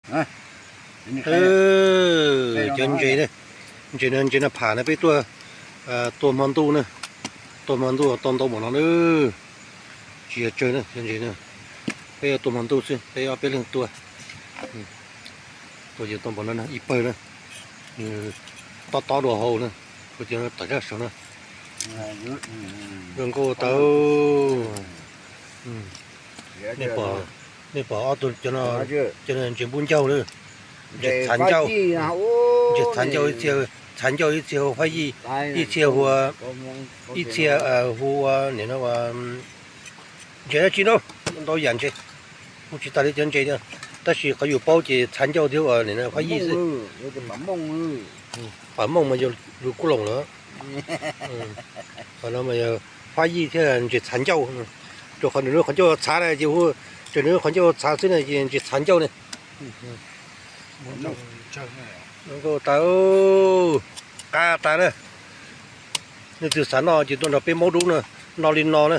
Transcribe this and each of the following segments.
Cov ntses, ntses no, ntses no pham na, peb tuaj tua hmo ntuj na, tua hmo ntuj tau ntau npaum no na, tsis yog tsawg na cov ntses no, peb tua hmo ntuj xwb, peb ob peb leeg tua, tua ces tau npaum no na, ib pawg na, tob tob dua hauv na, kuv cov tom zaj saud na, zoo nkauj tau. Nej pom ob tug cov no, cov no ntses npub ncauj na, ntses txhav ncauj, ntses txhav ncauj, ib txhia, txhav ncauj ib txhia hu fab yij, ib txhia hu, ib txhia hu ua nim no ua, ntses dab tsi no, ntau yam ntses, kuj tsis tas li cov ntses no, tab sis qhov yus paub ces txhav ncauj thiab ua nim no fab yij xwb. Pam mooj mas yog lus kuj loos lawm. Qhov no mas yog fab yij thiab ntses txhav ncauj, rau qhov nws qhov ncauj txhav na ces hu, tseem nws qhov ncauj txhav xwb na ces ntses txhav ncauj ne. Zoo nkauj tas, qab tas na. Leej twg xav noj ces tuaj nrog peb maub dub na, noj li no na,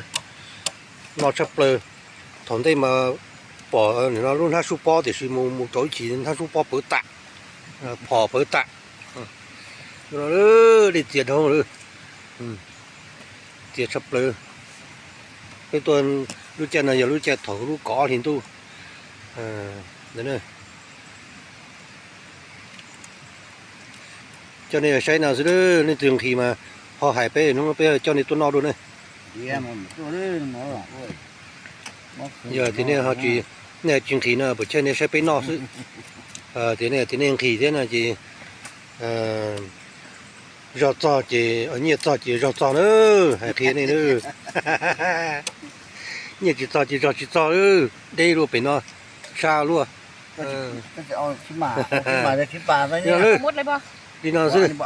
no tshaj plaws. Thaum ntej mas pom lub hnab sub pob tiam sis mus mus rau ib chim hnab sub pob pawv tam, phom pawv tam. Dej txias dhau lawm, txias tshaj plaws. Peb tuaj lub caij no yog lub caij thaum lub kaum ob hlis ntuj. Coj nej saib no xwb, leej twg nqhis mas ho hais peb, hnub peb coj nej tuaj noj dua na. Yog tias nej ho tsis, nej tsis nqhis no puas chawj nej saib peb noj xwb. Tias nej, tias nej nqhis thiab no ces zog txog ces, nyiaj txog ces zog txog na, hais qhia nej na. Nyiaj tsis txog ces zog tsis txog, deb luaj pem no, sab luaj. Li no xwb.